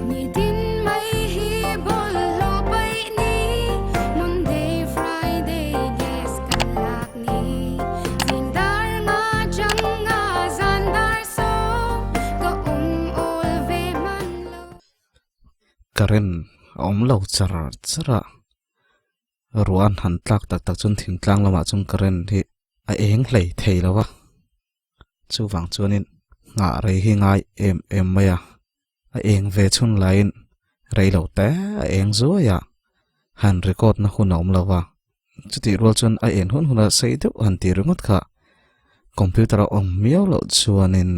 Nitin mai hi bawlhhlawh paih ni Monday, Friday gas kan lak ni Zing dar nga chang nga zan dar sawm ka awm awl ve hman lo. Current a awm lo char char a, ruah an han tlak tak tak chuan thingtlang lamah chuan current hi a eng hlei thei lo a. Chuvang chuanin nghah rei hi ngai em em mai a, a eng ve chhun laiin rei lo te a eng zuai a, han record na hun a awm lo va, chutih rual chuan a en hun hun a sei deuh han tih ringawt kha computer a awm miau loh chuanin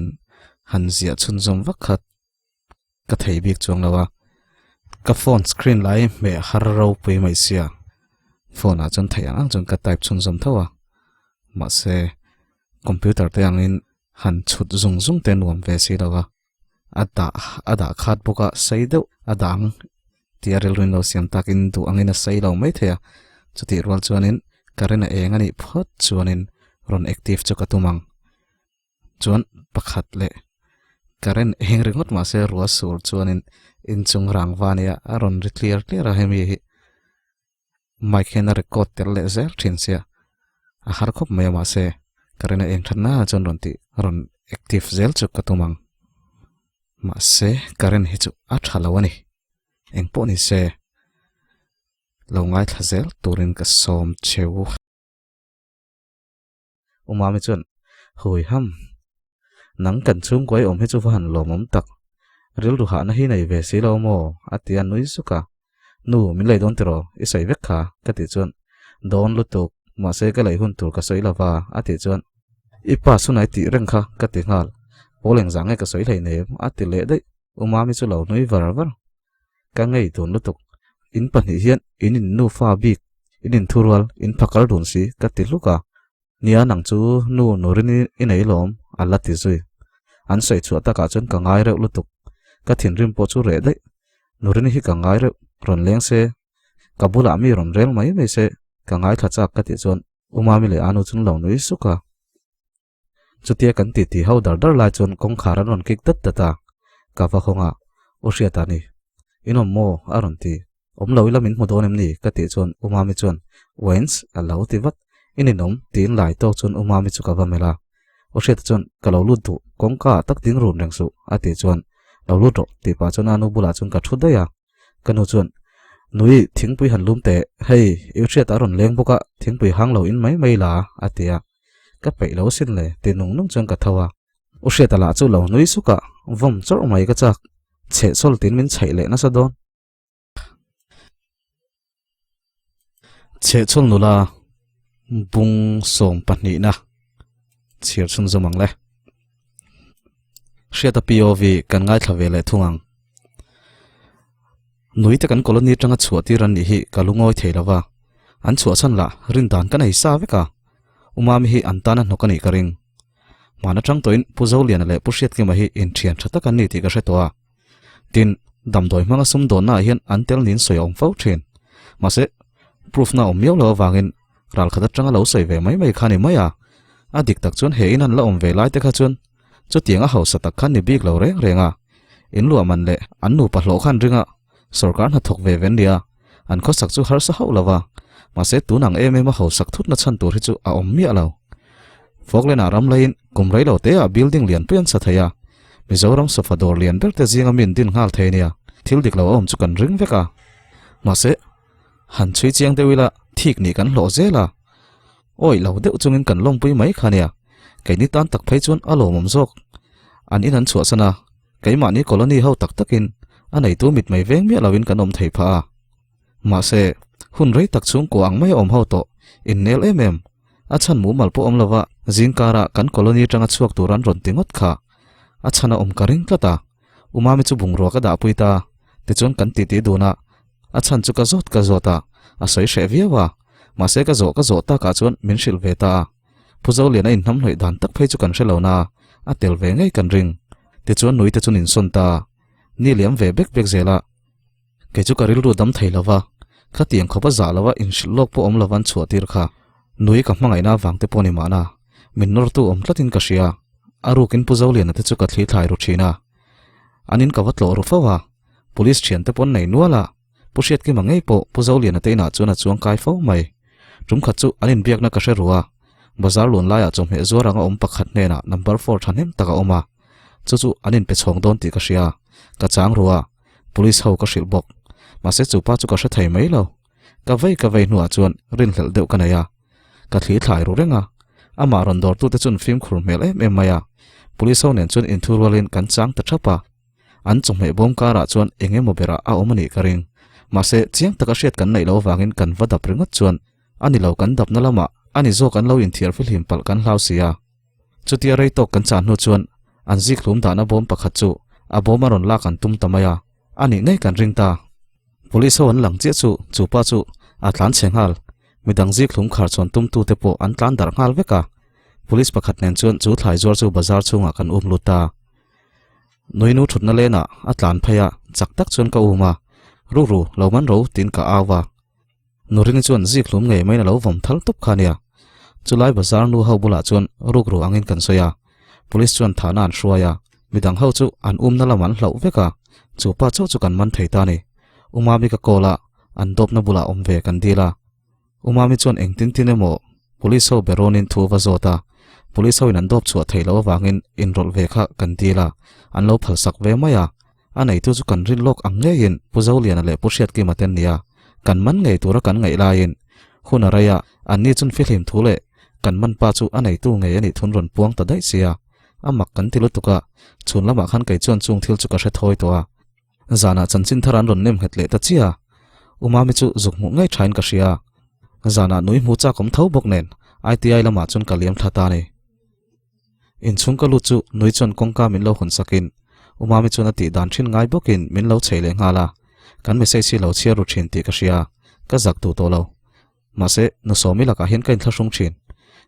han ziah chhunzawm vak kha ka thei bik chuang lo a, ka phone screen lai hmeh har ropui mai sia, phone ah chuan theih ang ang chuan ka type chhunzawm tho a, mahse computer te angin han chhut zung zung te nuam ve si lo a, a dah a dah khat bawk a sei deuh a dang tih a rilru in lo siam takin duh angin a sei lo mai thei a, chutih rual chuanin current a eng a nih phawt chuanin rawn active chu ka tum ang. Chuan pakhat leh current eng ringawt mahse ruah sur chuanin inchung rangva nia a rawn ri tliar tliar a hemi hi mic hian a record tel leh zel thin sia a har khawp mai a mahse current a eng that na chuan rawn tih rawn active zel chu ka tum ang mahse current hi chu a tha lo a ni engpawh ni se lo ngaithla zel turin ka sawm cheu. U Mami chuan, Hui ham, nang kan chhungkuai awm hi chu va han lawmawm tak. Rilru hahna hi nei ve si lo maw? a ti a nui zuk a. Nu, min lei dawn tiraw? I sawi vek kha, ka tih chuan, Dawn lutuk, mahse ka lei hun tur ka sawi lo va, a tih chuan, I pa sunai tih reng kha, ka ti nghal. Pawl engzah nge ka sawi hleinem, a ti leh daih. U Mami chu lo nui var var. Ka ngei dun lutuk. In pahnih hian in in nufa bik, in in thurual, in phakar dun si ka ti hluk a. Nia nang chu nu nurin i nei lawm a la ti zui. An sawi chhuah takah chuan ka ngai reuh lutuk. Ka thinrim pawh chu reh daih. Nurin hi ka ngai reuh, rawn leng se. Ka bulah mi rawn rel mai mai se, ka ngaithla chak ka tih chuan U Mami leh Anu chu an lo nui suk a. Chutia kan titi ho dar dar lai chuan kawngkhar an rawn kik dat dat a, ka va hawng a, U Hriata ni, in awm maw? a rawn ti. Awm lo ila min hmu dawn em ni? ka tih chuan U Mami chuan, Wens, a lo ti vat. In inawm? tiin lai tawk chuan U Mami chu ka va melh a. U Hriata chuan, Ka lo lut duh, kawngka ah tak ding run reng suh, a tih chuan, Lo lut rawh, tih pah chuan a nu bulah chuan ka thu daih a. Ka nu chuan, Nui, thingpui han lum teh, hei, U Hriata a rawn leng bawk a, thingpui hang lo in mai mai la, a ti a. Ka peih lo sin le, ti nung nung chuan ka tho a. U Hriata lah chu lo nui suk a, vawm chawrh mai ka chak. Chheh chawl tin min chhaih leh nasa dawn. Chheh chawl nula bung sawm pahnihna chhiar chhun zawm ang le. Hriata POV kan ngaithla ve leh thung ang. Nui te kan colony atanga chhuah tir an nih hi ka lungawi thei lo va, an chhuah chhan lah rin dan ka nei sa vek a, U Mami hi an tan a hnawk a nih ka ring. Hman atang tawhin Pu Zoliana leh Pu Hriatkima hi inthian tha tak an ni tih ka hre tawh a. Tin, damdawi hmanga sumdawnna ah hian an tel niin sawi a awm fo thin. Mahse, proof na awm miau lo avangin ralkhat atanga lo sawi ve mai mai kha a ni mai a. A dik tak chuan he in an la awm ve lai te kha chuan Chutiang a hausa tak khan ni bik lo reng reng a, in luah man leh an nupa hlawh khan ring a, sawrkar hnathawk ve ven nia, an khawsak chu harsa hauh lo va, mahse tun ang em em a hausak thutna chhan tur hi chu a awm miah lo. Falkland ah ram laiin kum rei lo te ah building lian pui an sa thei a, Mizoram sofa dawr lian ber te zinga min din nghal thei nia, thil dik lo a awm chu kan ring vek a. Mahse, han chhui chiang deuh ila thik nih kan hlawh zel a. Awih lo deuh chungin kan lawmpui mai kha nia, keini tan tak phei chuan a lawmawm zawk. An in an chhuahsan a, keimahni colony ho tak takin a neitu mit mai veng miah loin kan awm thei phah a. Mahse, hun rei tak chhungkua ang mai a awm ho tawh, innel em em, a chhan mumal pawh awm lova zingkara kan colony atanga chhuak tur an rawn ti ngawt kha, a chhan a awm ka ring tlat a. U Mami chu bungrua ka dahpui ta, tichuan kan titi dun a, a chhan chu ka zawt ka zawt a, a sawi hreh viau a, mahse ka zawh ka zawh takah chuan min hrilh ve ta a, Pu Zolian a inhnamhnawih dan tak phei chu kan hre lo na, a tel ve ngei kan ring, tichuan nui te chu nin sawn ta, ni liam ve bek bek zel a, kei chu ka rilru dam thei lo va, khatiang khawp a zah lo a inhrilh lawk pawh awm lo van chhuah tir kha, nui ka hmangaihna avang te pawh ni mahna, min nawrtu awm tlatin ka hria. A rukin Pu Zoliana te chu ka thli thlai ru thin a, an in ka va tlawh ru fo a. Police thiante pawn nei nual a, Pu Hriatkima ngei pawh Pu Zoliana te inah chuan a chuang kai fo mai. Tum khat chu an inbiakna ka hre ru a, bazar lun laiah chawhmeh zuar anga awm pakhat hnenah number four thahnem tak a awm a, chu chu an inpe chhawng dawn tih ka hria, ka chang ru a, police ho ka hrilh bawk. Mahse chu pa chu ka hre thei mai lo. Ka vei ka vei hnuah chuan rinhlelh deuh ka nei a, ka thli thlai ru reng a, amah rawn dawrtute chuan fimkhur hmel em em mai a, police ho nen chuan inthurualin kan chang ta thap a. An chawhmeh bawm karah chuan eng emaw berah a awm a nih ka ring. Mahse, chiang taka hriat kan neih loh avangin kan va dap ringawt chuan a ni lo kan dapna lamah a ni zawk an lo inthiar fihlim palh kan hlau si a. Chutia rei tawk kan chah hnu chuan an zik hlum dahna bawm pakhat chu a bawm a rawn lak an tum ta mai a, a nih ngei kan ring ta. Police ho an lang chiah chu chu pa chu a tlan chhe nghal. Midang zik hlum khar chhawn tumtute pawh an tlan darh nghal vek a. Police pakhat nen chuan chu thlai zuar chu bazar chhungah kan um lut ta. Nuinu thutna lenah a tlan phei a, chak tak chuan ka um a, Ruru, lo man ro tiin ka au a. Nurini chuan zik hlum ngei maiin a lo vawm thal tawp kha nia. Chulai bazar nu ho bulah chuan rukru angin kan sawi a, police chuan thahna an hruai a, midang ho chu an umna lam an hlauh vek a, chu pa chauh chu kan man thei ta ni. Umami ka call a, an dawpna bulah awm ve kan dil a. Umami chuan engtin tin emaw Police ho berawnin thu va zawt a, Police ho in an dawp chhuah theih loh avangin inrawlh ve kha kan dil a, an lo phalsak ve mai a. A neitu chu kan rin lawk ang ngeiin Pu Zoliana leh Pu Hriatkima te an ni a, kan man ngei tura kan ngaih laiin hun a rei a, anni chun fihlim thu leh kan man pa chu a neitu ngei a nih thun rawn puang ta daih sia, a mak kan ti lutuk a, chhun lamah khan kei chuan chung thil chu ka hre thawi tawh a. Zanah chanchin thar an rawn nem nghet leh ta chiah a, Umami chu zuk hmuh ngei thain ka hria. Zanah nui hmu chak awm tho bawk nen ITI lamah chuan ka liam thla ta a ni. Inchhung ka lut chu nui chuan kawngka min lo hawn sakin Umami chuan a tih dan thin ngai bawkin min lo chei leh nghal a, kan message hi lo chhiar ru thin tih ka hria, ka zak duh tawh lo. Mahse, nu Sawmi lakah hian ka inthlahrung thin.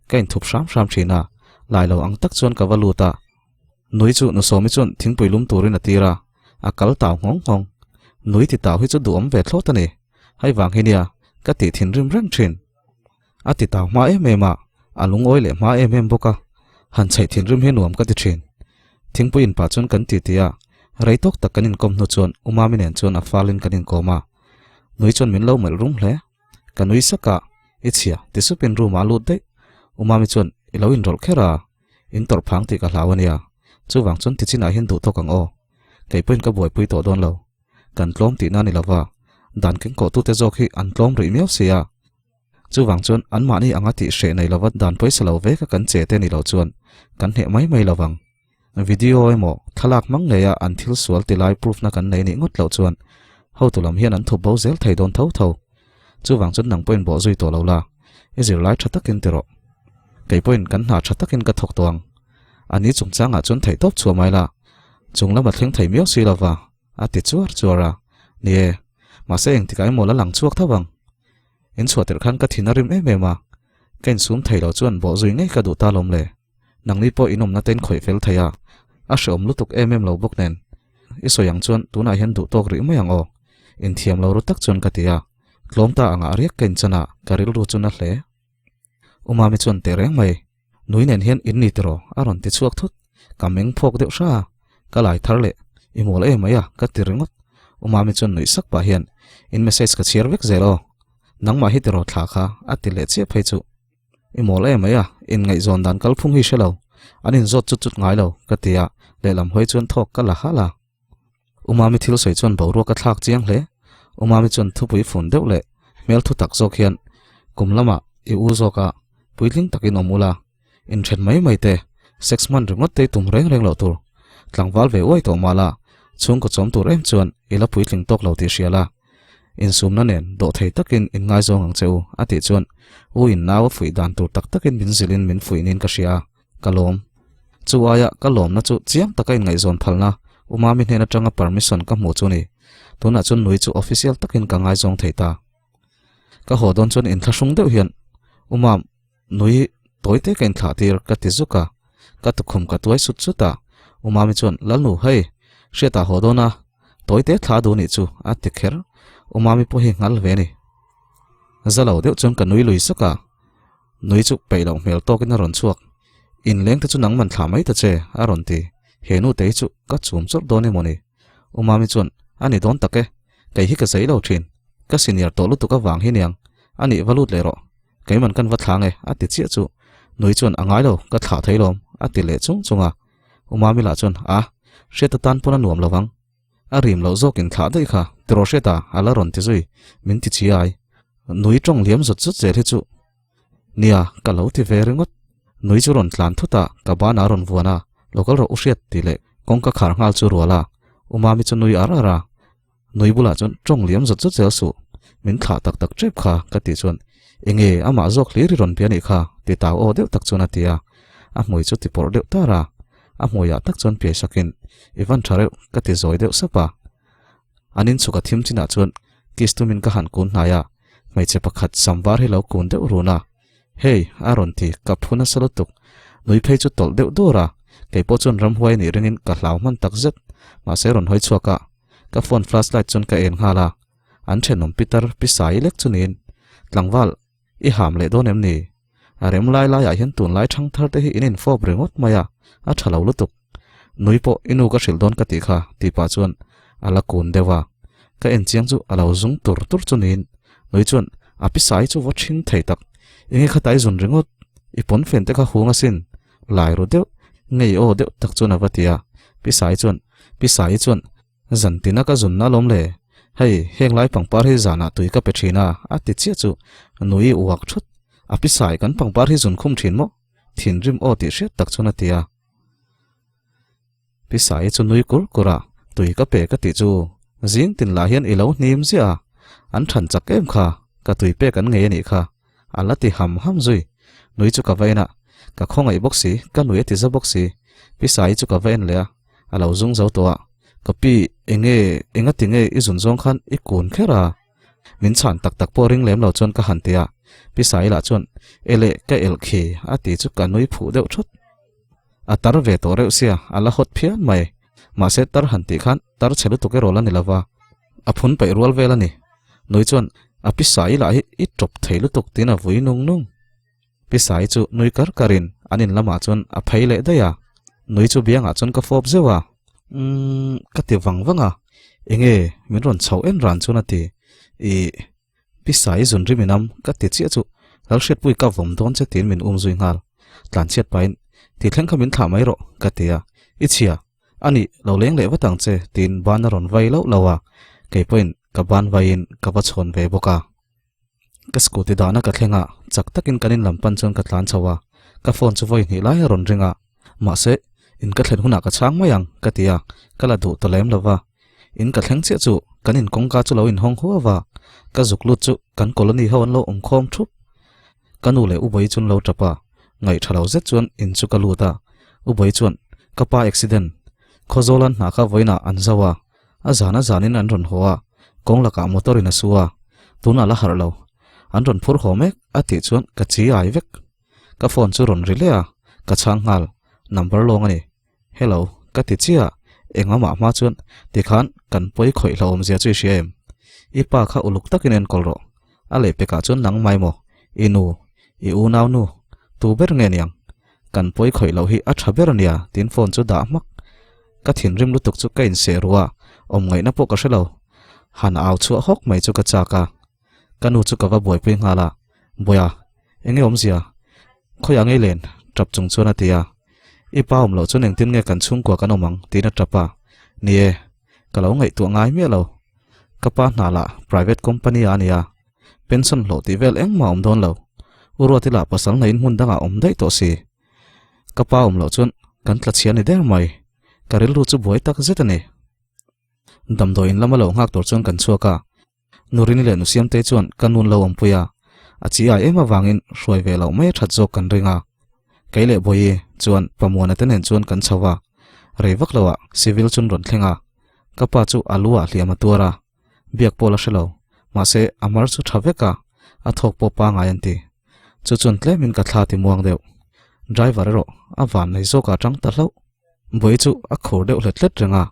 Ka inthup hram hram thin a, lai lo ang tak chuan ka va lut a. Nui chu nu Sawmi chuan thingpui lum turin a tir a, a kal tau nghawng nghawng. Nui ti tau hi chu duhawm ve thlawt a ni. Hei vang hi nia, ka tih thinrim reng thin. A ti tau hma em em a, a lungawi leh hma em em bawk a. Han chheih thinrim hi nuam ka ti thin. Thingpui inpah chuan kan ti ti a, rei tawk tak kan inkawm hnu chuan U Mami nen chuan a falin kan inkawm a. Nui chuan min lo melh rum hle. Ka nui sak a, I chhia, ti supin room ah a lut daih. U Mami chuan, I lo inrawlh kher a, in tawrh phang tih ka hlau a nia. Chuvang chuan ti chinah hian duh tawk ang aw. Kei pawhin ka buaipui tawh dawn lo. Kan tlawm tihna a ni lova, dan kengkawhtute zawk hi an tlawm rih miau si a. Chuvang chuan anmahni anga tih hreh nei lova dan pawisa lo veka kan che te ni lo chuan kan hneh mai mai lovang. Video emaw thlalak hmang ngeia an thil sual ti lai proof na kan nei nih ngawt loh chuan hotu lam hian an thup bo zel thei dawn tho tho. Chuvang chuan nang pawhin bawh zui tawh lo la, i zirlai tha takin ti rawh. Kei pawhin kan hna tha takin ka thawk tawh ang. A ni chungchangah chuan theihtawp chhuah mai la, chung lama thleng thei miau si lova, a ti chuar chuar a. Ni e, mahse engtikah emaw la lang chhuak tho ang. In chhuah tirh khan ka thin a rim em em a, ka insum thei lo chuan bawh zui ngei ka duh ta lawm le. Nangni pawh inawmna te in khawih fel thei a, a hreawm lutuk em em lo bawk nen. I sawi ang chuan tunah hian duh tawk rih mai ang aw. Inthiam lo ru tak chuan ka ti a, tlawm ta angah riak ka inchan a, ka rilru chu na hle. U Mami chuan teh reng mai, Nui nen hian in ni tiraw? a rawn ti chhuak thut. Ka meng phawk deuh hra a, ka lai thar leh, I mawl em mai a, ka ti ringawt. U Mami chuan nuih sak pah hian, In message ka chhiar vek zel aw. Nangmah hi tiraw thla kha, a ti leh chiah phei chu. I mawl em mai a, inngaihzawn dan kalphung hi hre lo, an inzawt chut chut ngai lo, ka ti a, lehlam hawi chuan thawk ka la halh a. U Mami thil sawi chuan boruak a thlak chiang hle. U Mami chuan thupui fun deuh leh hmel thu tak zawk hian, Kum lamah i u zawk a, puitling takin awm ula, inthen mai mai te, sex hman ringawt te i tum reng reng loh tur. Tlangval ve uai tawh mah la, chhungkaw chawm tur em chuan i la puitling tawk lo tih hria la. Insumna nen dawh thei takin in ngaizawng ang che u, a tih chuan u in nau a fuih dan tur tak takin min zilhin min fuih niin ka hria a, ka lawm. Chu aia ka lawmna chu chiang taka inngaihzawn phalna U Mami hnen atanga permission ka hmuh chu ni. Tunah chuan nui chu official takin ka ngaizawng thei ta. Ka haw dawn chuan inthlahrung deuh hian U Mam, nui tawi te ka inthlah tir ka ti zuk a, ka tukhum ka tuai sut sut a, U Mami chuan Lalnu hei, hriatah haw dawn a, tawi te thla duh nih chu a ti kher, U Mami pawh hi nghal ve a ni. Za lo deuh chuan ka nui lui sak a, nui chu peih loh hmel tawkin a rawn chhuak, Inleng te chu nangman thlah mai ta che a rawn ti, he nu te hi chu ka chum chawrh dawn emaw ni? U Mami chuan A ni dawn tak e, kei hi ka zei lo thin. Ka senior tawh lutuk avang hi niang. A nih va lut leh rawh. Keiman kan va thlang e, a ti chiah chu. Nui chuan a ngai lo, ka thlah thei lawm, a ti leh chung chung a. Umami lah chuan, A, hriat atan pawn a nuam lo vang. A rim loh zawkin thlah daih kha, tiraw hriata a la rawn ti zui, min ti chi ai. Nui tawng liam zawt zawt zel hi chu. Nia, ka lo ti ve ringawt. Nui chu rawn tlan thut a, ka banah a rawn vuan a, lo kal rawh u hriat tih leh kawngka khar nghal chu rual a, Umami chu nui ar ar a. Nui bulah chuan tawng liam zawt zawt zel suh, min thlah tak tak tep kha ka tih chuan enge amah zawk hlir i rawn bia nih kha ti tau aw deuh tak chuan a ti a, a hmui chu ti pawrh deuh tar a, a hmuiah tak chuan piai sakin i van tha reuh ka ti zawi deuh sap a. An inchhuk a thim chinah chuan kiss tumin ka han kun hnai a, hmeichhe pakhat sam var hi lo kun deuh run a, Hei, a rawn ti, ka phu nasa lutuk. Nui phei chu tawlh deuh dawr a, kei pawh chuan ramhuai nih ringin ka hlau hman tak zet, mahse rawn hawi chhuak a, ka phone flashlight chuan ka en nghal a, an thenawm pitar pisai lek chu niin, Tlangval, i ham leh dawn em ni? A rem lai laiah hian tunlai thangthar te hi in infawp ringawt mai a, a tha lo lutuk. Nui pawh i nu ka hrilh dawn ka tih kha tih pah chuan a la kun deuh a, ka en chiang chu a lo zung tur tur chu niin Nui chuan a pisai chu va ṭhing thei tak, enge kha tai zun ringawt, i pawnfen te kha hung asin, lai ru deuh, ngei aw deuh tak chuan a va ti a, pisai chuan pisai chuan zan tina ka zunna alawm le, hei heng lai pangpar hi zanah tui ka pe ṭhin a a ti chiah chu Nui uak thut, a pisai kan pangpar hi zun khum ṭhin maw? Thinrim aw tih hriat tak chuan a ti a. Pi Saii chu nui kur kur a, Tui ka pe ka tih chu zing tin lah hian i lo hnim ziah a, an than chak em kha, ka tui pek an ngei a nih kha, a la ti ham ham zui. Nui chu ka va en a, ka khawngaih bawk si, ka nui a ti za bawk si. Pi Saii chu ka va en leh a, a lo zung zo tawh a, Ka pi, enge, enga ti nge i zun zawng khan i kun kher a? Min chhan tak tak pawh ring lem lo chuan ka han ti a, Pi Saii lah chuan, Ele, ka elh khi, a ti chu ka nui phuh deuh thut. A tar ve tawh reuh sia, a la hawt phian mai. Mahse tar han tih khan tar chhe lutuk erawh la ni lova, a phun peih rual vel a ni. Nui chuan, A pi Saii lah hi i tawp thei lutuk tiin a vui nung nung. Pi Saii chu nui kar karin an in lamah chuan a phei leh daih a. Nui chu biangah chuan ka fawp zeuh a. Umm, ka ti vang vang a. Enge, min rawn chhoh en ran chuan a ti. Ih. Pi Sai zun rim inam ka ti chiah chu Lalhriatpui ka vawm dawn che tiin min um zui nghal. Tlanchhiat pahin, Ti thleng kha min thlah mai rawh, ka ti a. I chhia, a nih, lo leng leh vat ang che, tiin ban a rawn vai lauh lauh a. Kei pawhin ka ban vaiin ka va chhawn ve bawk a. Ka scooty dahna ka thleng a, chak takin kan in lam pan chuan ka tlan chho a. Ka phone chu vawi hnih lai a rawn ring a. Mahse, in ka thlen hunah ka chhang mai ang, ka ti a, ka la duh ta lem lo va. In ka thleng chiah chu kan in kawngka chu lo inhawng huau a, ka zuk lut chu kan colony ho an lo awm khawm thup. Ka nu leh Ubawi chu an lo tap a, ngaih tha lo zet chuan in chu ka lut a. Ubawi chuan, Ka pa accident, Khawzawl an hna kha vawiinah an zo a, a zan a zanin an rawn haw a, kawng lakah motor in a su a, tunah la harh lo, an rawn phur haw mek a tih chuan ka chi ai vek. Ka phone chu rawn ri leh a, ka chhang nghal, number lawng a ni. Hello, ka ti chiah a, engmah hma chuan tikhan kan pawi khawih hlauhawm zia chu i hria em? I pa kha uluk takin enkawl rawh. A lehpekah chuan nang mai maw? I nu, i unau nu, tu ber nge niang? Kan pawi khawih loh hi a tha ber a nia tiin phone chu dah hmak. Ka thinrim lutuk chu ka inseh ruh a, awm ngaihna pawh ka hre lo. Han au chhuah hawk mai chu ka chak a. Ka nu chu ka va buaipui nghal a, Buaia, eng nge awmzia? Khawiah ngei len? Tap chung chuan a ti a. I pa awm loh chuan engtin nge kan chhungkua kan awm ang? tiin a tap a. Ni e, ka lo ngaihtuah ngai miah lo. Ka pa hna lah private company ah a ni a, pension hlawh tih vel engmah a awm dawn lo. U Ruati lah pasal hnaiin hmun dangah a awm daih tawh si. Ka pa awm loh chuan kan tla chhia ni der mai. Ka rilru chu buai tak zet a ni. Damdawiin lama lo nghak tur chuan kan chhuak a. Nurini leh Nusiamtei chuan ka nun lo awmpui a, a chi ai em avangin hruai ve loh mai a that zawk kan ring a. Kei leh Bawihi chuan Pamuana te nen chuan kan chho a, rei vak loah civil chun rawn thleng a, ka pa chu a lu ah hliam a tuar a, biak pawh la hre lo, mahse a mar chu tha vek a, a thawk pawh pangai an ti. Chu chuan tlemin ka thla ti muang deuh. Driver erawh a van nei zawkah tang ta hlauh. Bawihi chu a khur deuh hlet hlet reng a,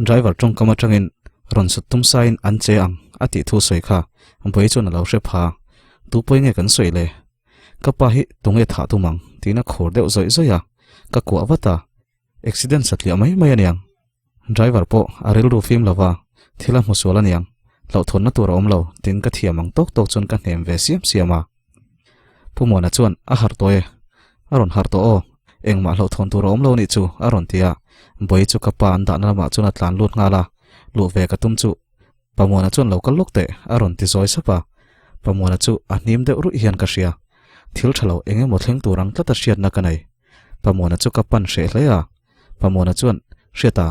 Driver tawngkam atangin rawn sut tum sain an che ang a tih thu sawi kha Bawihi chuan a lo hre pha. Tu pawi nge kan sawi le? Ka pa hi tunge thah tum ang? tiin a khur deuh zawih zawih a, ka kuah vat a. Accident satliah mai mai aniang. Driver pawh a rilru fim lo va. Thil a hmu sual aniang, hlauhthawnna tur a awm lo, tin ka thiam ang tawk tawk chuan ka hnem ve siam siam a. Pu Muana chuan a harh tawh e, a rawn harh tawh aw, engmah hlauhthawn tur a awm lo anih chu, a rawn ti a. Bawi chu ka pa an dahna lamah chuan a tlan lut nghal a, luh ve ka tum chu Pa Muana chuan lo kal lawk teh, a rawn ti zawi sap a. Pa Muana chu a hnim deuh ruih hian ka hria. Thil tha lo eng emaw thleng tur ang tlata hriatna ka nei. Pa Muana chu ka pan hreh hle a. Pa Muana chuan, Hriata,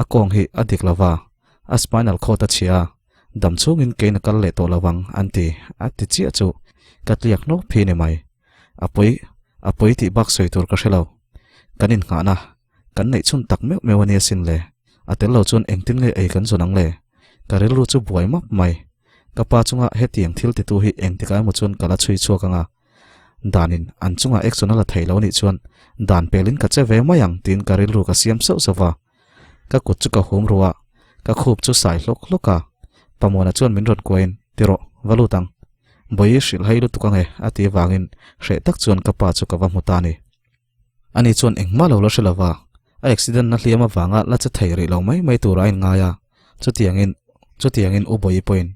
a kawng hi a dik lo va, a spinal cord a chhia a, dam chhungin kein a kal leh tawh lo ang, an ti, a ti chiah chu ka tliak hnawk phi ni mai. A pawi, a pawi tih bak sawi tur ka hre lo. Kan innghahna Kan neih chhun tak meuh meuh a nia sin le. A tel lo chuan engtin nge ei kan zawn ang le? Ka rilru chu buai map mai. Ka pa chunga hetiang thil titu hi engtikah emaw chuan ka la chhui chhuak ang a. Danin an chungah action a la thei lo nih chuan dan pelin ka che ve mai ang tiin ka rilru ka siam sauh sauh va. Ka kut chu ka hum ru a, ka khup chu sai hlawk hlawk a. Pamuana chuan min rawn kuain, Ti rawh, va lut ang. Bawi hrilh hai lutuk ang e a ti avangin hreh tak chuan ka pa chu ka va hmu ta a ni. Ani chuan engmah lo la hre lova, a accident na hliam avanga la che thei rih lo mai mai tur a inngai a, chutiangin chutiangin U Bawi pawhin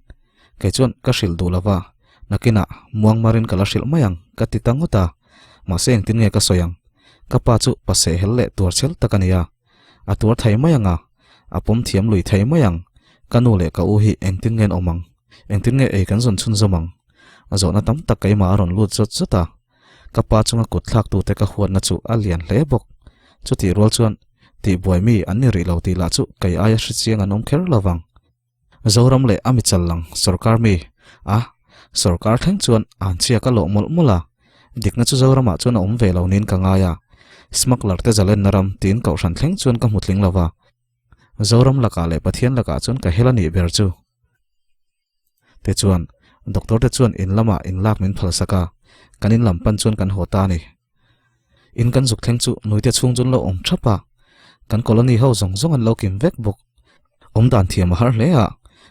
kei chuan ka hrilh duh lova, nakinah muangmarin ka la hrilh mai ang ka ti ta ngawt a, mahse engtin nge ka sawi ang? Ka pa chu pa sehhel leh tuar chhel tak a ni a, a tuar thei mai ang a, a pawm thiam lui thei mai ang, ka nu leh ka u hi engtin nge an awm ang? Engtin nge ei kan zawn chhunzawm ang? A zawhna tam tak keimah a rawn lut zawt zawt a. Ka pa chunga kut thlaktute ka huatna chu a lian hle bawk. Chutih rual chuan tihbuai mi an ni rih lo tih lah chu kei aia hrechiang an awm kher lo vang. Zoram leh a michal lang sorkar mi a sorkar thleng chuan an chhia ka lawh mawlh mawlh a, dikna chu Zoramah chuan a awm ve lo niin ka ngai a, smuggler te zalenna ram tiin kohhran thleng chuan ka hmu tling lo va. Zoram lakah leh Pathian lakah chuan ka hel a nih ber chu. Tichuan, doctor te chuan in lamah in lak min phal sak a, kan in lam pan chuan kan haw ta a ni. In kan zuk thleng chu nuite chhung chu an lo awm thap a, kan colony ho zawng zawng an lo kim vek bawk. Awm dan thiam a har hle a,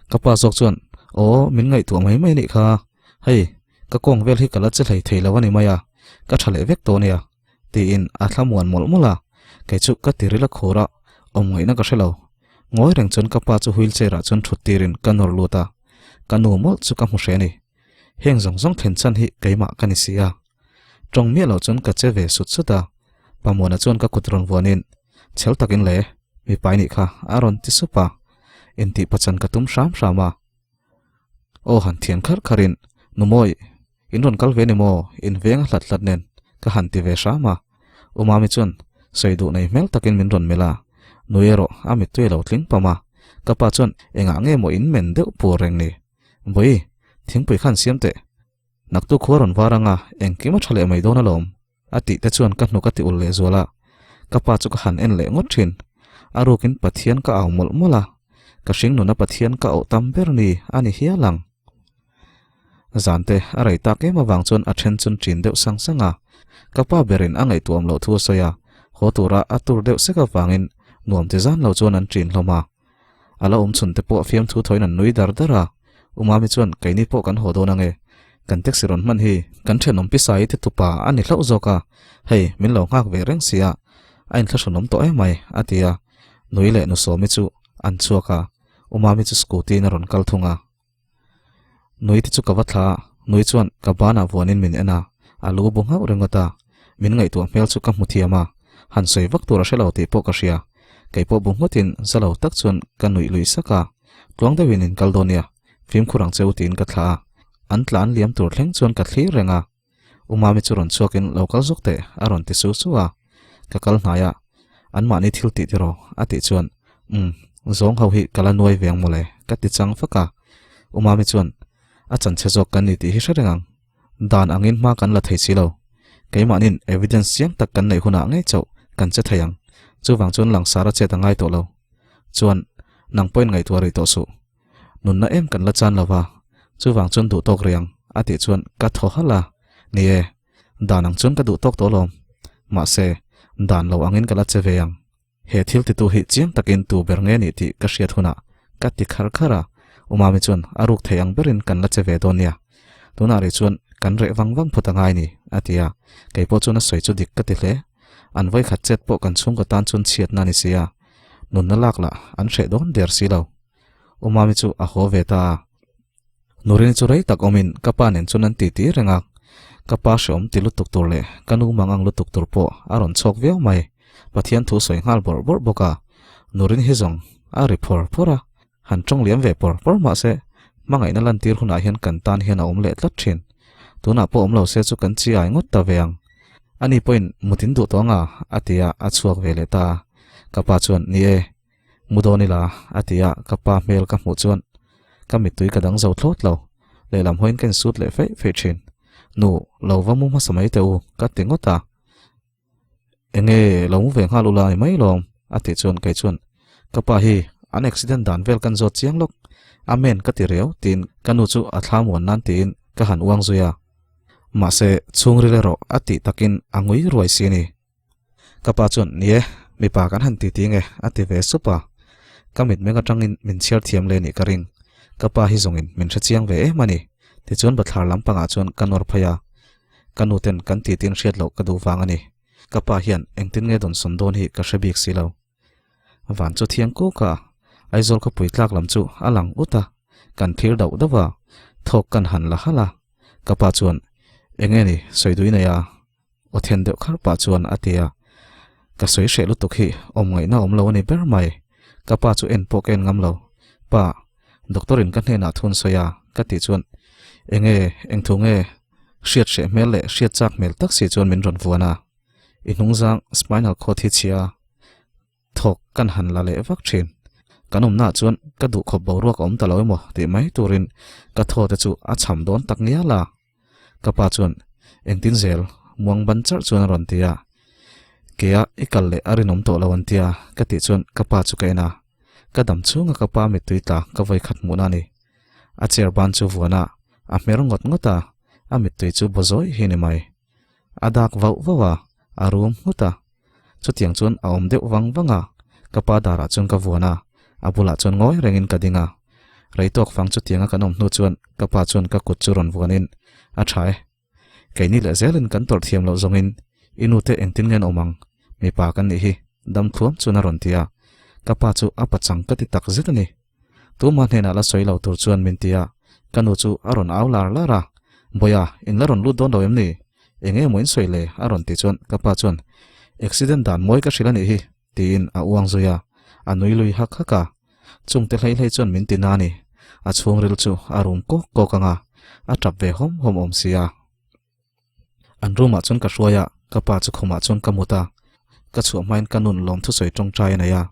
ka pa zawk chuan, Aw, min ngaihtuah mai mai anih kha, hei, ka kawng vel hi ka la che hlei thei lo a ni mai a, ka tha leh vek tawh ania, tiin a thla muan mawlh mawlh a, kei chu ka tiril a khur a, awm ngaihna ka hre lo. Ngawi reng chuan ka pa chu wheelchair ah chuan thut tirin ka nawr lut a, ka nu mawlh chu ka hmu hre a ni. Heng zawng zawng thlen chhan hi keimah ka ni si a. Tawng miah loh chuan ka che ve sut sut a, Pamuana chuan ka kut rawn vuanin, Chhel takin le, mipa i nih kha, a rawn ti sup a. Intih pachan ka tum hram hram a. Aw han thian kharh kharhin, Nu Mawi, In rawn kal ve ni maw? In veng a hlat hlat nen ka han ti ve hram a. U Mami chuan sawi duh nei hmel takin min rawn melh a, nui erawh a mittui a lo tling pam a. Ka pa chuan engah nge maw in men deuh pur reng ni? Bawi, thingpui khan siam teh. Naktu khua rawn var anga engkim a tha leh mai dawn alawm. A tih te chuan ka hnuk a ti ul leh zual a, ka pa chu ka han en leh ngawt thin. A rukin Pathian ka au mawlh mawlh a, ka hring nuna Pathian ka auh tam ber ni a ni hial ang. Zan te a rei tak em avang chuan a then chun ṭin deuh sang sang a, ka pa berin a ngaihtuam loh thu a sawi a, haw tura a tur deuh sek avangin nuam ti zan lo chuan an ṭin hlawm a. A la awm chhun te pawh fiamthu thawiin an nui dar dar a, U Mami chuan keini pawh kan haw dawn ange, kan taxi rawn hman hi kan thenawm pi Sai te tupa a ni hlauh zawk a, hei min lo nghak ve reng sia, a inthlahrunawm tawh em mai a ti a, Nui leh Nu Sawmi chu an chhuak a, U Mami chu scooty in a rawn kal thung a. Nui te chu ka va thla a, Nui chuan ka banah vuanin min en a, a lu bu nghauh ringawt a, min ngaihtuah hmel chu ka hmu thiam a, han sawi vak tur a hre lo tih pawh ka hria, kei pawh bu ngawtin za lo tak chuan ka nuih lui sak a, tluang deuhin in kal dawn nia, fimkhur ang che u tiin ka thla a, an tlan liam tur thleng chuan ka thlir reng a. U Mami chu rawn chhuakin lo kal zawk teh a rawn ti su su a, ka kal hnai a, anmahni thil tih tiraw a tih chuan umm zawng ho hi ka la nuai ve ang mawle ka ti chang fak a, U Mami chuan a chanchhe zawk kan ni tih hi hre reng ang, dan angin hma kan la thei si lo, keimahnin evidence chiang tak kan neih hunah ngei chauh kan che thei ang, chuvang chuan langsar a chet a ngai tawh lo, chuan nang pawhin ngaihtuah rih tawh suh. Nunna em kan la chan lo va, chuvang chuan duh tawk riang a tih chuan ka thaw halh a, ni e, dan ang chuan ka duh tawk tawh lawm. Mahse, dan lo angin ka la che ve ang. He thil titu hi chiang takin tu ber nge nih tih ka hriat hunah ka ti khar khar a, U Mami chuan a ruk thei ang berin kan la che ve dawn nia. Tunah rih chuan kan reh vang vang phawt a ngai ni, a ti a, kei pawh chuan a sawi chu dik ka ti hle. An vawikhat chet pawh kan chhungkaw tan chuan chhiatna a ni si a, nunna lak lah an hreh dawn der si lo. U Mami chu a haw ve ta a. Nurini chu rei tak awmin ka pa nen chuan an titi reng a, ka pa hreawm ti lutuk tur leh ka nu mang ang lutuk tur pawh a rawn chhawk viau mai. Pathian thu sawi nghal bawrh bawrh bawk a, Nurini hi zawng a ri phawr phawr a, han tawng liam ve pawr pawr mah se hmangaihna lantir hunah hian kan tan hian a awm leh tlat thin. Tunah pawh awm lo se chu kan chi ai ngawt ta ve ang. Ani pawhin mutin duh tawh anga a ti a, a chhuak ve leh ta a. Ka pa chuan, Ni e, Mu dawn ila, a ti a, ka pa hmel ka hmuh chuan ka mittui ka dang zo thlawt lo. Lehlam hawiin ka insut leh feih feih thin. Nu, lo va mu hmasa mai teh u, ka ti ngawt a. Enge, lo mu ve nghal ula ni mai lawm, a tih chuan kei chuan ka pa hi an accident dan vel kan zawt chiang lawk. Amen ka ti riau tiin ka nu chu a thla muan nan tiin ka han uang zui a. Mahse, chhungril erawh a tih takin a ngui ruai si a ni. Ka pa chuan, Ni e, mipa kan han titi nge, a ti ve sup a. Ka mitmeng atangin min chhiar thiam leh nih ka ring. Ka pa hi zawngin min hre chiang ve em a ni. Tichuan bathlar lampangah chuan ka nawr phei a. Ka nu ten kan titin hriat loh ka duh vang a ni. Ka pa hian engtin nge dawn sawn dawn hi ka hre bik si lo. Van chu thiang kuk a, Aizawl khawpui tlak lam chu a lang ut a, kan thlir dauh dauh a, thawk kan han la halh a. Ka pa chuan, Enge ni, sawi dui nei a? Aw then deuh khar pah chuan a ti a, Ka sawi hreh lutuk hi awm ngaihna awm lo a ni ber mai. Ka pa chu en pawh ka en ngam lo. Pa, doctor in ka hnenah thun sawi a, ka tih chuan Enge, eng thu nge? Hriat hreh hmel leh hriat chak hmel tak si chuan min rawn vuan a. I hnungzang spinal cord hi chhia a. Thawk kan han la leh vak thin. Kan awmnaah chuan ka duhkhawp boruak a awm ta lo emaw tih mai turin ka thaw te chu a cham dawn tak ngial a. Ka pa chuan engtin zel muang ban charh chuan a rawn ti a. Kea i kal leh a rinawm tawh lo an tia ka tih chuan ka pa chu ka en a. Ka dam chhunga ka pa mittui tla ka vawi khat hmuhna a ni. A chair ban chu vuan a, a hmer ngawt ngawt a, a mittui chu baw zawi hi ni mai. A dak vauh vauh a, a rum nghut a. Chutiang chuan a awm deuh vang vang a, ka pa darah chuan ka vuan a, a bulah chuan ngawi rengin ka ding a. Rei tawk fang chutianga kan awm hnu chuan ka pa chuan ka kut chu rawn vuanin, A tha e. Keini leh zelin kan tawrh thiam loh zawngin i nute engtin nge an awm ang? Mipa kan nih hi, dam thluam chuan a rawn ti a. Ka pa chu a pachang ka ti tak zet a ni. Tuma hnenah la sawi lo tur chuan min ti a, ka nu chu a rawn au lar lar a, Bawia, in la rawn lut dawn lo em ni? Eng emaw in sawi le? a rawn tih chuan ka pa chuan, Accident dan mawi ka hrilh a nih hi, tiin a uang zui a, a nui lui hak hak a. Chungte hlei hlei chuan min ti na a ni, a chhungril chu a rum kawk kawk ang a, a tap ve hawm hawm awm si a. An room ah chuan ka hruai a, ka pa chu khumah chuan ka mut a, ka chhuah hmain ka nun lawm thusawi tawngtai a nei a,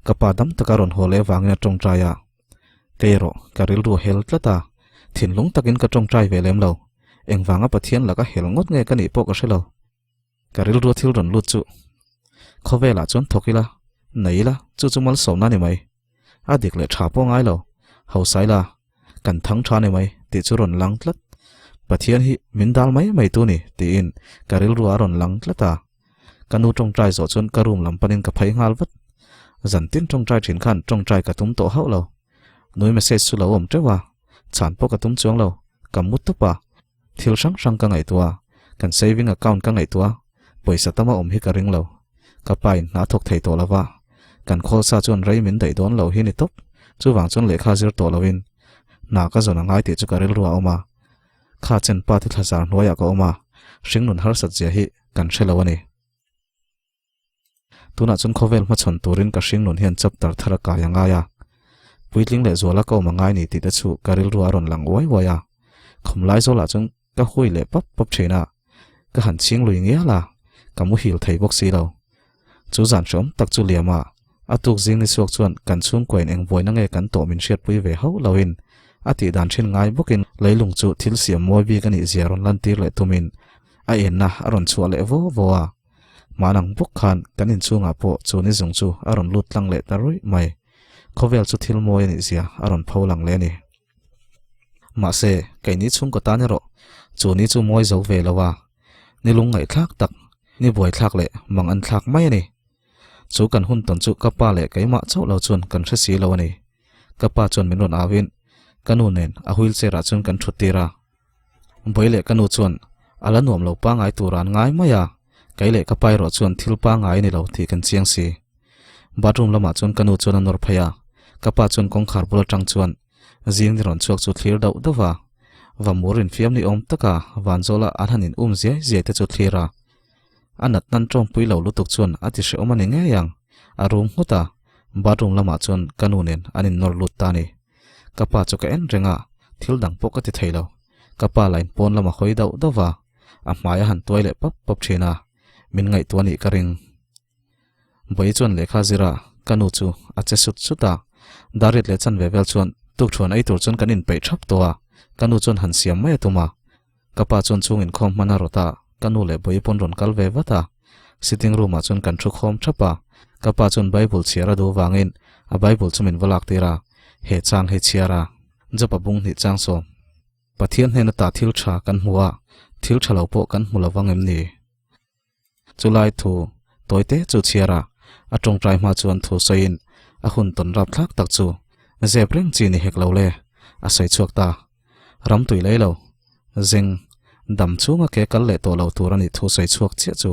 ka pa dam taka rawn haw leh avangin a tawngtai a, kei erawh ka rilru a hel tlat a, thinlung takin ka tawngtai ve lem lo, engvanga Pathian laka hel ngawt nge ka nih pawh ka hre lo. Ka rilru thil rawn lut chu khawvelah chuan thawk ila, nei ila, chu chu malsawmna a ni mai. A dik leh tha pawh ngai lo, hausa ila, kan thang tha a ni mai tih chu rawn lang tlat. Pathian hi min dal mai mai tu ni tiin ka rilru a rawn lang tlat a. Ka nu tawngtai zawh chuan ka room lam panin ka phei nghal vat. Zan tin tawngtai thin khan tawngtai ka tum tawh hauh lo. Nui message chu lo awm teuh a, chhan pawh ka tum chuang lo, ka mu tawp a. Thil hrang hrang ka ngaihtuah a, kan saving account ka ngaihtuah a, pawisa tama awm hi ka ring lo. Ka pa in hna thawk thei tawh lo va, kan khawlsa chuan rei min daih dawn lo hi ni tawp. Chuvang chuan lehkha zir tawh loin hna ka zawn a ngai tih chu ka rilru a awm a. Kha chen pa te thlazar hnuaiah ka awm a, hringnun harsat zia hi kan hre lo a ni. Tunah chuan khawvel hmachhawn turin ka hringnun hian chapter thar a kai a ngai a. Puitling leh zuala ka awm a ngai ni tih te chu ka rilru a rawn lang uai uai a. Khum lai zawlah chuan ka hui leh pap pap thin a, ka han chhing lui ngial a, ka muhil thei bawk si lo. Chu zan hreawm tak chu liam a, a tuk zing ni chhuak chuan kan chhungkuain eng buaina nge kan tawh min hriatpui ve hauh loin a tih dan thin ngai bawkin leilung chu thil siam mawi bik a nih zia rawn lantir leh tumin a enna a rawn chhuah leh vaw vaw a. Hmanang bawk khan kan inchhungah pawh chu ni zung chu a rawn lut tlang leh ta ruih mai. Khawvel chu thil mawi a nih zia a rawn pho lang leh a ni. Mahse, keini chhungkaw tan erawh chu ni chu mawi zo ve lo a, ni lungngaihthlak tak, ni buaithlak leh mang an thlak mai a ni. Chu kan hun tawn chu ka pa leh keimah chauh lo chuan kan hre si lo a ni. Ka pa chuan min rawn auin ka nu nen a wheelchair ah chuan kan thut tir a. Bawi leh ka nu chuan a la nuam lo pangai tur an ngai mai a, kei leh ka pa erawh chuan thil pangai a ni lo tih kan chiang si. Bathroom lamah chuan ka nu chuan a nawr phei a, Ka pa chuan kawngkhar bul atang chuan zing ni rawn chhuak chu thlir dauh dauh a, va mur infiam ni awm taka vanzawla an han in um ziai ziai te chu thlir a. A nat nan tawngpui lo lutuk chuan a ti hrehawm a ni ngei ang, a rum nghut a, bathroom lamah chuan ka nu nen an innawr lut ta a ni. Ka pa chu ka en reng a, thil dang pawh ka ti thei lo. Ka pa lain pawn lam a hawi dauh dauh a, a hmai a han tuai leh pap pap thin a, min ngaihtuah a nih ka ring. Bawi chuan lehkha zira ka nu chu a che sut sut a, Dariat leh chanve vel chuan tukṭhuan ei tur chuan kan inpeih ṭhap tawh a, ka nu chuan han siam mai a tum a. Ka pa chuan chung inkhawm hman a rawt a, ka nu leh Bawi pawn rawn kal ve vat a. Sitting room ah chuan kan thu khawm ṭhap a, ka pa chuan Bible chhiar a duh vangin a Bible chu min va lak tir a, he chang hi chhiar a, Job-a bung hnih chang sawm. Pathian hnena tah thil ṭha kan hmu a, thil ṭha lo pawh kan hmu lo vang em ni? Chulai thu tawite chu chhiar a, a tawngtai hma chuan thu sawiin a hun tawn rap thlak tak chu zep reng chi ni hek lo le, a sawi chhuak ta. Ram tui lei lo, zeng dam chhunga ke kal leh tawh lo tur a nih thu sawi chhuak chiah chu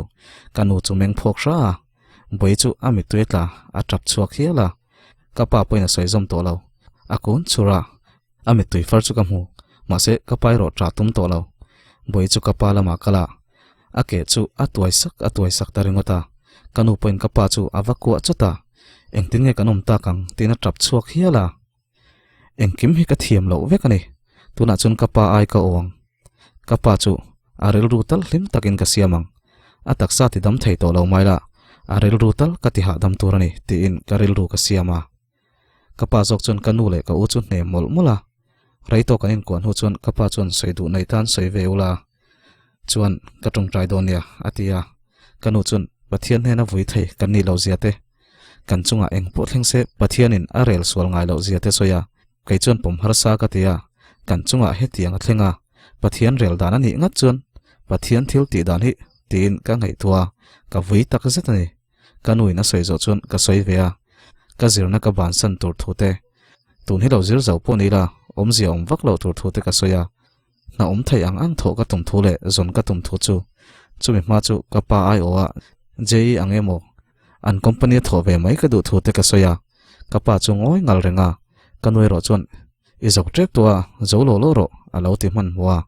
ka nu chu meng phawk hra a, Bawi chu a mittui tla a tap chhuak hial a, ka pa pawhin a sawi zawm tawh lo, a kun chhur a, A mittui far chu ka hmu, mahse ka pa erawh ṭah tum tawh lo. Bawi chu ka pa lamah kal a, a ke chu a tuai sak a tuai sak ta ringawt a. Ka nu pawhin ka pa chu a va kuah chawt a, engtin nge kan awm tak ang tiin a ṭap chhuak hial a. Engkim hi ka thiam loh vek a ni, tunah chuan ka pa ai ka awng. Ka pa chu a rilru tal hlim takin ka siam ang, a taksa ti dam thei tawh lo mai la, a rilru tal ka ti hahdam tur a ni tiin ka rilru ka siam a. Ka pa zawk chuan ka nu leh ka u chu hne mawlh mawlh a, rei tawk an inkuah hnu chuan ka pa chuan sawi duh nei tan sawi ve ula chuan ka tawngtai dawn nia a ti a, ka nu chuan Pathian hnena vui thei kan nih loh zia te, kan chungah eng pawh thleng se Pathianin a rel sual ngai loh zia te sawi a, kei chuan pawm harsa ka ti a, kan chungah hetiang a thleng a, Pathian rel dan a nih ngat chuan Pathian thil tih dan hi tiin ka ngaihtuah a, ka vui tak zet a ni. Ka nuin a sawi zawh chuan ka sawi ve a, ka zirna ka bansan tur thu te, tun hi lo zir zo pawh ni ila awmzia awm vak loh tur thu te ka sawi a, hna awm theih ang ang thawh ka tum thu leh zawn ka tum thu chu chumi hma chu ka pa aiawh a JE ang emaw an company a thawh ve mai ka duh thu te ka sawi a, ka pa chu ngawi ngal reng a, ka nu erawh chuan i zawk tep tawh a, zo lo lo rawh a lo ti hmanhmawh a,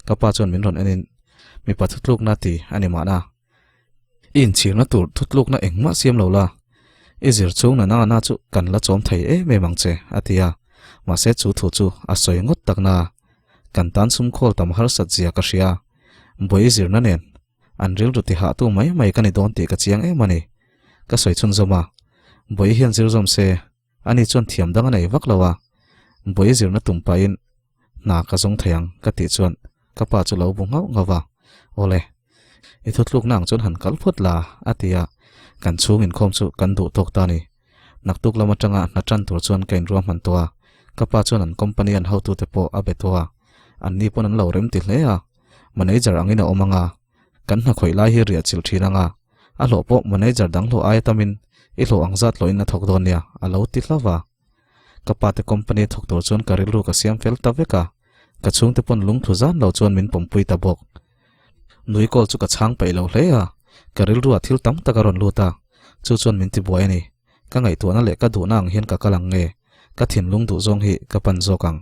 ka pa chuan min rawn enin mipa thutlukna ti a ni mahna. I inchhirna tur thutlukna engmah siam lo la, i zir chhung na nanga na chu kan la chawm thei em em ang che, a ti a. Mahse chu thu chu a sawi ngawt tak na. Kan tan sum khawl tam harsat zia ka hria. Buai i zirna nen an rilru ti hah tu mai mai ka ni dawn tih ka chiang em a ni. Ka sawi chhunzawm a, Buai hian zir zawm se, ani chuan thiam dang a nei vak lo a, buai zirna tum pahin hna ka zawng thei ang ka tih chuan ka pa chu lo bu nghauh nghauh va, Awle, i thutlukna ang chuan han kal phawt la a ti a, kan chhung inkhawm chu kan duh tawk ta a ni. Naktuk lam atanga hna tan tur chuan ka inruahman tawh a, ka pa chuan an company an hotute pawh a be tawh a, anni pawn an lo rem ti hle a, manager angin a awm ang a, kan hna khawih lai hi riah chilh thin ang a, a hlawh pawh manager dang hlawh aia tamin i hlawh ang zat hlawhin a thawk dawn nia a lo ti hlauh va. Ka pa te company a thawk tur chuan ka rilru ka siam fel ta vek a, ka chhungte pawn lungthlu zan lo chuan min pawmpui ta bawk. Nui call chu ka chhang peih lo hle a, ka rilruah thil tam tak a rawn lut a, chu chuan min ti buai a ni. Ka ngaihtuahna leh ka duhna ang hian ka kal ang nge, ka thinlung duh zawng hi ka pan zawk ang.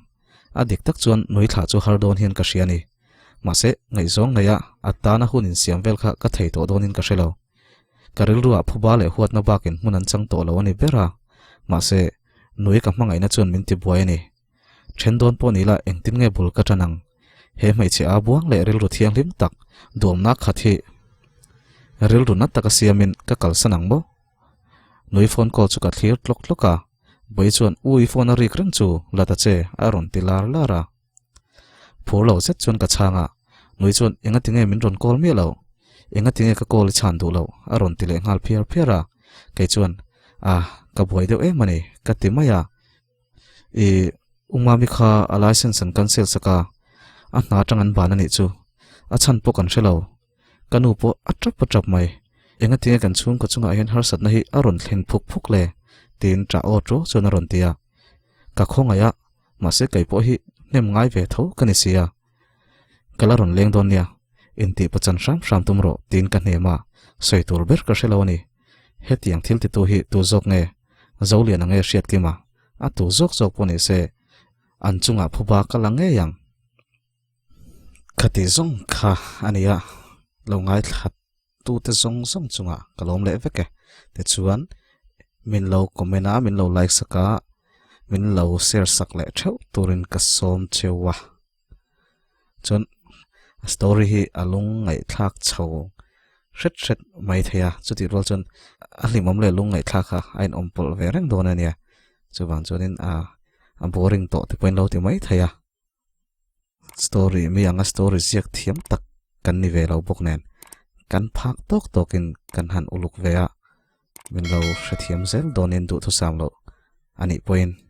A dik tak chuan nui thlah chu har dawn hian ka hria a ni. Mahse, ngaihzawng neia a tana hun insiam vel kha ka thei tawh dawnin ka hre lo. Ka rilruah phuba leh huatna bakin hmun an chang tawh lo a ni ber a. Mahse, nui ka hmangaihna chuan min tibuai a ni. Then dawn pawh ni la engtin nge bul ka tan ang? He hmeichhe a buang leh rilru thianghlim tak duamna khat hi rilru na taka siamin ka kalsan ang maw? Nui phone call chu ka thlir tlawk tlawk a, Bawi chuan U i phone a rik reng chu la ta che a rawn ti lar lar a. Phur lo zet chuan ka chhang a, Nui chuan enga tinge min rawn call miah lo? Enga tinge ka call i chhan duh loh? a rawn ti leh nghal phiar phiar a, kei chuan Ah ka buai deuh em a ni ka ti mai a. I U Mami kha a license an cancel sak a, a hna atang an ban a nih chu. A chhan pawh kan hre lo. Ka nu pawh a tap a tap mai. Engatinge kan chhungkaw chungah hian harsatna hi a rawn thlen phuk phuk le? tiin ṭah aw ṭuau chuan a rawn ti a. Ka khawngaih a, mahse kei pawh hi hnem ngai ve tho ka ni si a. Ka la rawn leng dawn nia, intih pachan hram hram tum rawh tiin ka hnem a, sawi tur ber ka hre lo a ni. Hetiang thil titu hi tu zawk nge? Zoliana nge Hriatkima? A tu zawk zawk pawh ni se, an chungah phuba ka la ngei ang. Khati zawng kha a nia, lo ngaithla tute zawng zawng chungah ka lawm leh vek e. Tichuan, min lo comment a, min lo like sak a, min lo share sak leh theuh turin ka sawm cheu a. Chuan a story hi a lung ngaihthlak chho hret hret mai thei a, chutih rual chuan a hlimawm leh lung ngaihthlak kha a inawm pawlh ve reng dawn a nia. Chuvang chuanin a a boring tawh te pawhin lo ti mai thei a. Story mi anga story ziak thiam tak kan ni ve lo bawk nen kan phak tawk tawkin kan han uluk ve a, min lo hrethiam zel dawnin duhthusam loh a nih pawhin.